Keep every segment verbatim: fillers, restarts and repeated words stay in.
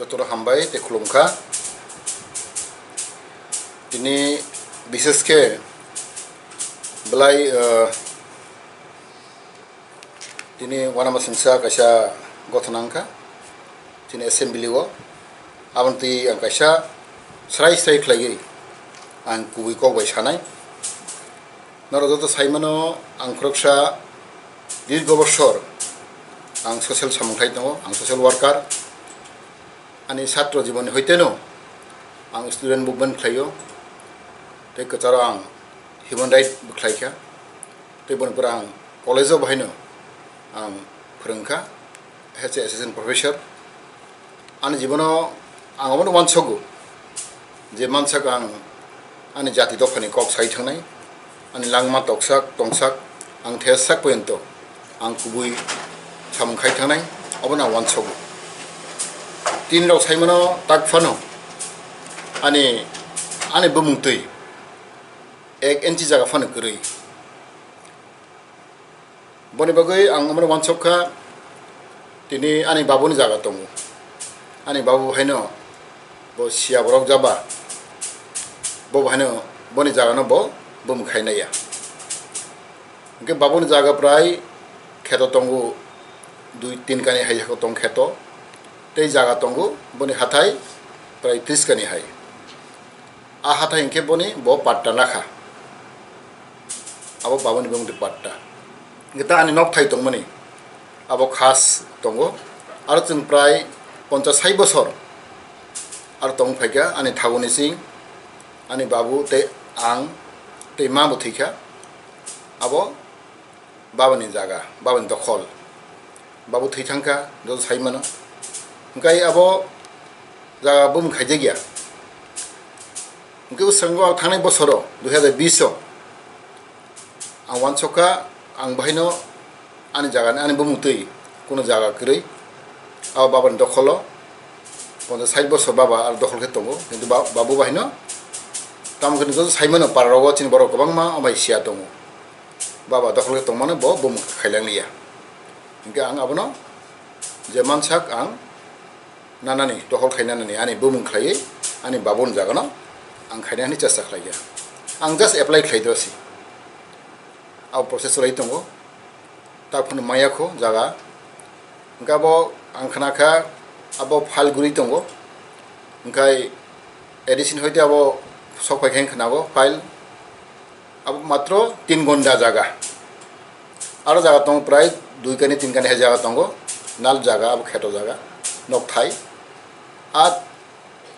Jotono hambai tei khulumkha. Tini bishesh khe belai, eh, tini uanama singsa kaisa gothona wngkha chini assembly o. Aboni twi ang kaisa srai srai khlaiwi ang kubui kok bai sanai. Norok joto sai mano, ang khoroksa dirgo bosor ang social samung khai tongo, ang social worker. Ani satro jibon hoiteno ang student movement khlaio, tei kwcharo ang human right bo khlaikha, tei boni pore ang college o bahaino ang phwrwngkha as a assistant professor. Ani jibono ang omono uansogo je mansak ang ani jati dophani kok sai thangnai, ani langma toksak tongsak ang thesak poyonto ang kubui samung khai thangnai, obono ang uansogo. Tini rok sai mano tak phano ani, ani bumung twi ek inchi jaga phano kwrwi. Boni bagwi ang omono uansuk kha, tini ani babuni jaga tongo. Ani babu haino bo siya borok jaba, bo haino boni jagano bo bumung khai naiya. Hwnkhe babuni jaga prai kheto tongo, dui tin kani hai tong kheto, tei jaga tongo boni hathai prai tris kani hai. A hathai hwnkhe boni bo patta nakha. Abo babuni bumung twi patta. Hwnkhe ta ani nok thai tongmani abo khas tongo. Aro chwng prai ponchas sai bosor aro tong phaikha ani thaguni sing, ani babu tei ang tei ma bo thwikha. Abo babani jaga, babani dokhol. Babu thwi thangkha, joto sai mano. Hwnkhe abo jaga bumung khaijakya. Hwnkhe bwskango ang thangnai bosoro, dui hazar bish o, ang uansukha, ang bahaino ani jagani, ani bumung twi, kunu jaga kwrwi, abo babani dokholo, ponchas sait bosor baba aro dokhol khe tongo, kintu ba-, babu bahaino, tamo khe joto sai mano, para rogo chini borok kwbangma, omo hai siya tongo. Baba dokhol khe tongmano bo bumung khailangya. Hwnkhe ang abono je mansak ang nanani, dokhol khai nanani ani bumung khlaiwi ani babuni jagano ang khaina hwnwi chesta khlaikha. Ang just apply khlai dosi. Abo process chwlai tongo. Tak phano maya kho jaga. Hwnkhe abo ang khna kha abo file guri tongo. Hwnkhe A D C ni hoite abo sok phai khe khna o file. Abo matro tin gonda jaga. Aro jaga tongo prai dui kani tin kani hai jaga tongo. Nal jaga abo kheto jaga. Nok thai. A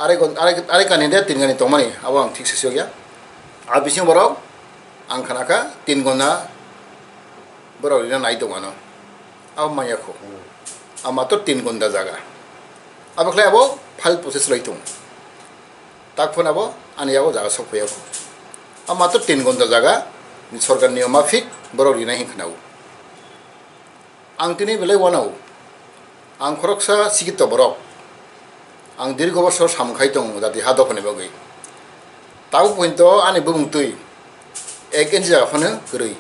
are gon-, are, are kani de tin kani tongmani abo ang thik se siyokya. A bising borok ang khna kha tin gonda borok rina nai tongmano. Abo maya kho. Abo matro tin gonda jaga. Abo khlai abo file process lai tong. Tak phano abo ani yago jaga sok phaiya kho. Abo matro tin gonda jaga ni sorkar niyom mafik borok rina hin khna o. Ang tini belai uanao. Ang khoroksa sikito borok. Ang dirgo bosor samung khai tongo jati ha dophani bagwi. Tabuk pointo ani bumung twi ek inch jaga phano kwrwi.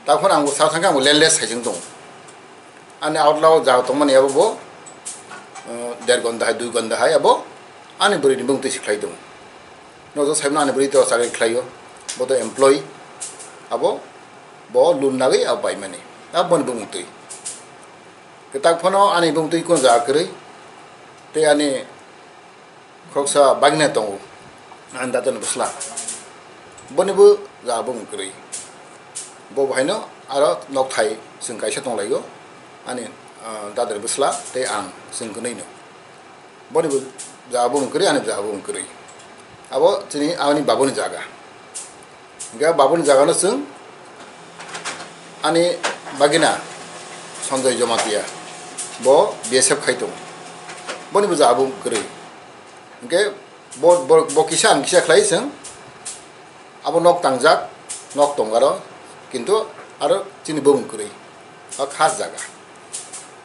Tabuk phano ang bo sa thangkhe ang bo landless hai chwng tongo. Ani outlaw jaga tongmani abo bo, uh, der gonda hai, dui gonda hai abo ani bwrwini bumung twi si khlai tongo. Nojo saimano ani bwrwi to chakri khlaio, bo to employee, abo bo loan nagwi abo paimani, abo boni bumung twi. Kwtak phano ani bumung twi kunu jaga kwrwi, tei ani khoroksa bagina tongo, ani dadani bwsla, boni bo jaga bumung kwrwi. Bo bahaino aro nok thai chwng kaisa tonglaio, ani, ah, dadani bwsla tei ang chwng kwnwi no. Boni bo jaga bumung kwrwi, ani jaga bumung kwrwi. Abo chini ani babuni jaga. Hingke babuni jaga no chwng ani bagina Sanjoy Jamatia, bo B S F khai tongo. Boni bo jaga bumung kwrwi. Hingke bo, bo, bo kisa ang kisa khlai chwng abo nok tangjak, nok tong aro, kintu aro chini bumung kwrwi. O khas jaga.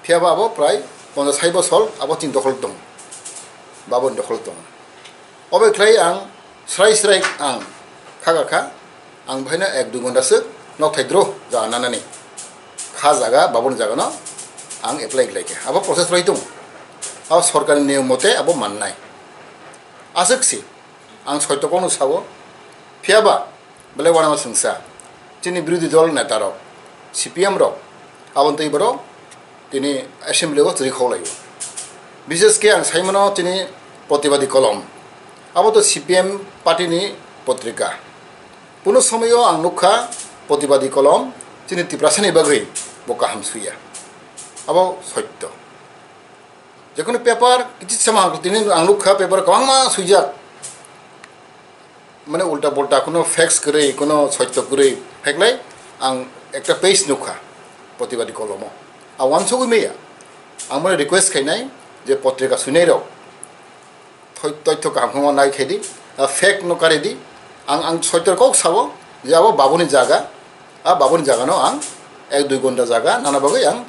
Phiya ba abo prai ponchas sai bosor abo chini dokhol tong. Baboni dokhol tong. Obo khlai ang srai srai ang kha kha kha, ang bahaino ek dui ghonta swk nok thai dro jaga nanani. Kha jaga, baboni jaga no ang apply khlai kha. Abo process roi tong. Abo sorkarni niyom mote abo mannai. Aswk si, ang soito kokno sao, phiyaba belai uanama swngsa, chini birodhi dol netarok, C P M rok, aboni twi borok tini assembly o chwrwi khoklaio. Bishesh khe ang saimano chini Pratibadi Kolom, abo to C P M party ni potrika. Kuno somoyo ang nukha Pratibadi Kolom chini Tiprasani bagwi bo kaham suya. Abo soito. Jekono paper kichi sama tini ang nukha, paper kwbangma suijak. Mane ulta pulta, kuno facts kwrwi, kuno soito kwrwi, haiklai ang ekta page nukha Pratibadi Kolomo. A wansugwi maya. Ang bono request khainai je potrika suinairok thoi-, toitho kaham khe nai khaidi, a, fake no karidi. Ang, ang soitor kok sao je abo babuni jaga, a babuni jaga no ang ek dui gonta jaga nana bagwi ang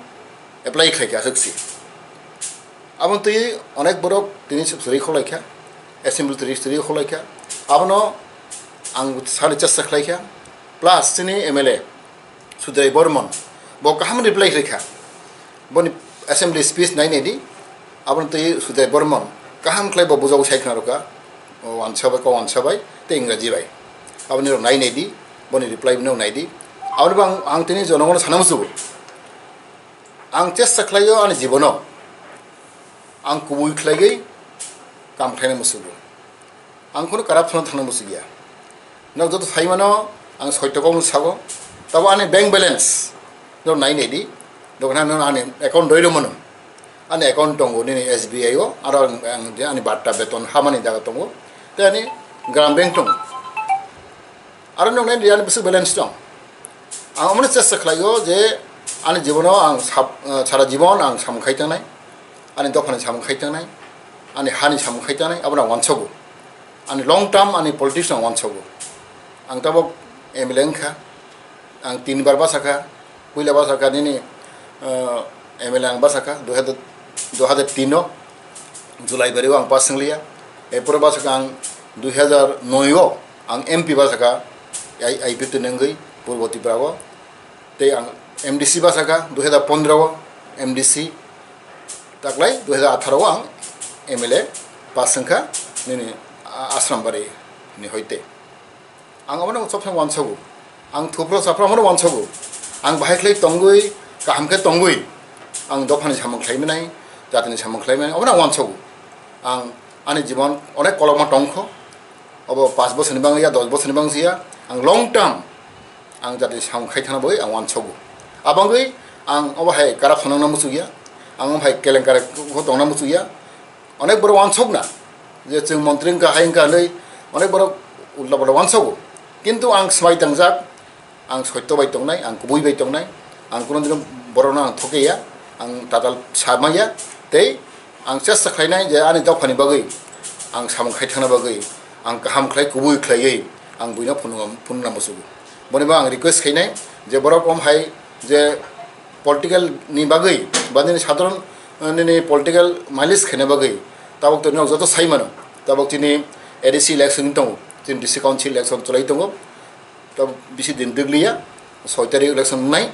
apply khlaikha aswk si. Aboni twi onek borok tini chwrwi kholaikha, assembly twi chwrwi kholaikha. Abono ang sani chesta khlaikha, plus chini M L A Sudai Bormon, bo kaham reply khlaikha. Boni assembly speech nai naidi, aboni twi Sudai Bormon kaham khlai bo bujao sai khna rwkha, o wansa bai, kok wansa bai, tei Ingraji bai. Aboni rok nai naidi, boni reply no naidi. Aboni bo ang, ang tini jonogono sana musugo. Ang chesta khlaio ani jibono ang kubui khlaiwi kam khlaina musugo. Ang kheno corruption thangna musugia. Nok joto saimano ang soito kokno sago. Tabo ani bank balance no nai naidi. Dokhna no ani account doi romano. Ani account tongo nini S B I o, aro ang, ang je ani batta beton hamani jaga tongo. Te ani Gram Bank tongo. Aro noknai riyani bwswk balance tong. Ang omono chesta khlaio je ani jibono ang sab-, eh, sara jibon ang samung khai tangnai. Ani dophani samung khai tangnai. Ani hani samung khai tangnai. Abono ang wansogo. Ani long term ani politics ang wansogo. Ang tabok M L A wngkha. Ang tinbar bwsakha. Puila bwsakha nini, eh, M L A ang bwsakha dui hajar, dui hajar tin o July bari o ang pass wnglia. Erpore bwsakha ang dui hajar noi o ang M P bwsakha I-, I P F T ni wngwi Purbo Tripura o. Tei ang M D C bwsakha dui hajar pondro o M D C. Taklai dui hajar atharo o ang M L A pass wngkha nini, a-, Asrambari ni hoite. Ang abono chopsa wansogo. Ang thupro chapra abono wansogo. Ang bahai khlai tongwi, kaham khe tongwi, ang dophani samung khlai manai, jatini samung khlai manai, abono ang wansogo. Ang ani jibon onek kolokma tongkho. Obo paanch bosorni bang ya, dos bosorni bang ya. Ang long term, ang jatini samung khai thana bagwi ang wansogo. Abangwi ang obo hai corruption wngna muchukya. Ang obo hai kelenkari tongna muchukya. Onek borok wansokna je chwng montri wngkha, hai wngkha hinwi onek borok ulta pulta wansogo. Kintu ang swmai tangjak, ang soito bai tongnai, ang kubui bai tongnai, ang kuno dino borokno ang thokeya, ang tatal samaya, tei ang chesta khlainai je ani dophani bagwi ang samung khai thangna bagwi ang kaham khlai kubui khlaiwi ang buino phunukna, phunukna musugo. Boni bo ang request khainai je borok om hai je political ni bagwi ba nini sadharon, eh, nini political mileage khaina bagwi tabok to nok joto sai mano. Tabok chini A D C election tongo, chini D C council election chwlai tongo. Tabok bisi din dwgliya, soi tarik election wngnai.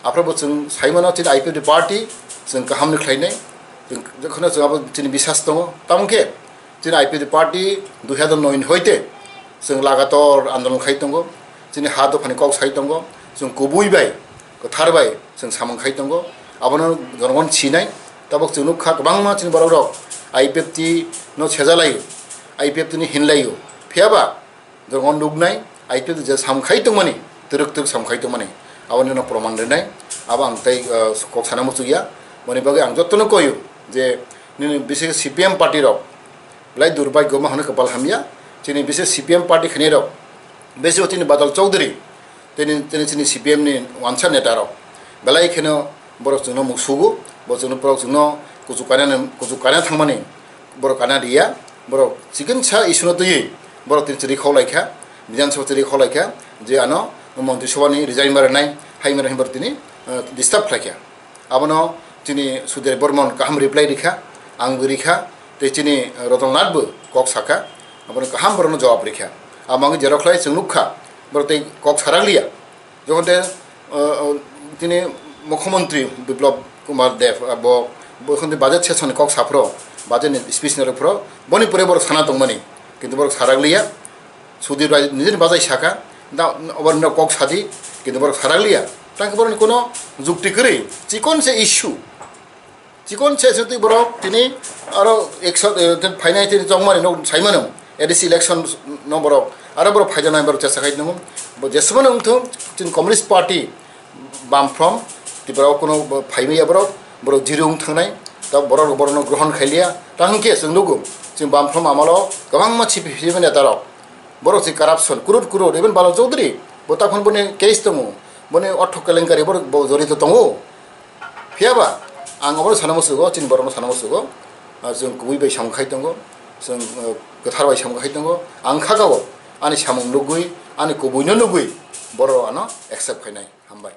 Aphro bo chwng sai mano chini I P F T party chwng kaham ni khlainai. Chwng, jokhno chwng abo chini bisas tongo. Tamo khe chini I P F T party dui hajar noi ni hoite chwng lagator andolon khai tongo. Chini ha dophani kok sai tongo. Chwng kubui bai, kwthar bai chwng samung khai tongo. Abono jonogon sinai. Tabok chwng nukha kwbangma chini borok rok I P F T no sejalaio, I P F T ni hinlaio. Phiyaba jonogon nuknai, I P F T je samung khai tongmani, twrwk twrwk samung khai tongmani, aboni no proman rwnai. Abo ang tei, uh, kok sana muchukya. Boni bagwi ang jotono koyo je nini bisi C P M party rok belai durbagyo ma hwnwi kwpal hamya. Chini bisi C P M party khainai rok, bisi o chini Badal Chowdhury, tini, tini chini C P M ni wansa neta rok belai kheno borok chwngno muksugo, bo chwngno borok chwngno kuchuk kainani, kuchuk kaina thangmani borok kana riya, borok chikon sa issue no twiwi borok tini chwrwi khok laikha, Bidhan Sabha chwrwi khok laikha je ano Montri Sabha ni resign ma rwnai, hai ma rwnai borok tini, uh, disturb khlaikha. Abono chini Sudhir Bormon kaham reply rikha, ang bo rikha, tei chini Ratan Lal bo kok sakha, abono kaham borokno jawab rikha. Abo wngwi jerok khlai chwng nukha, borok tei kok sarakliya. Jokhon te, uh, uh, chini Mukhyamantri Biplab Kumar Deb, uh, bo Bo khon budget session ni kok saphro, budget ni speech ni rwphro, boni pore borok sana tongmani, kintu borok sarak liya. Sudhir Rai nijini bajai saka, da oborno kok sadi, kintu borok sarak liya. Tang borok ni kono jukti kwrwi, chikon se issue, chikon se sutwi borok tini aro ekso, eh, phainai tini chongmani no saimano, A D C election no borok, aro borok phaida nai borok chesa khai nungo, bo jesmano wngthung, chini Communist Party, Bamfront, Tripura o kuno bo phaimaya borok, borok zero wng thangnai, ta borok borokno grohon khailiya, ta hwnkhe chwng nugo, chwng Bamfront amalo kwbangma C P C neta rok, borok se corruption, crore crore, even Balo Chaudhary, bo takhon boni case tongo, boni ortho kelenkari borok bo jorito tongo, phiyaba ang obono sana musugo, chini borokno sana musugo, ah, chwng kubui bai samung khai tongo, chwng, ah, kwthar bai samung khai tongo, ang khakao ani samung nugui, ani kubuino nugui, borok ano accept khainai. Hambai.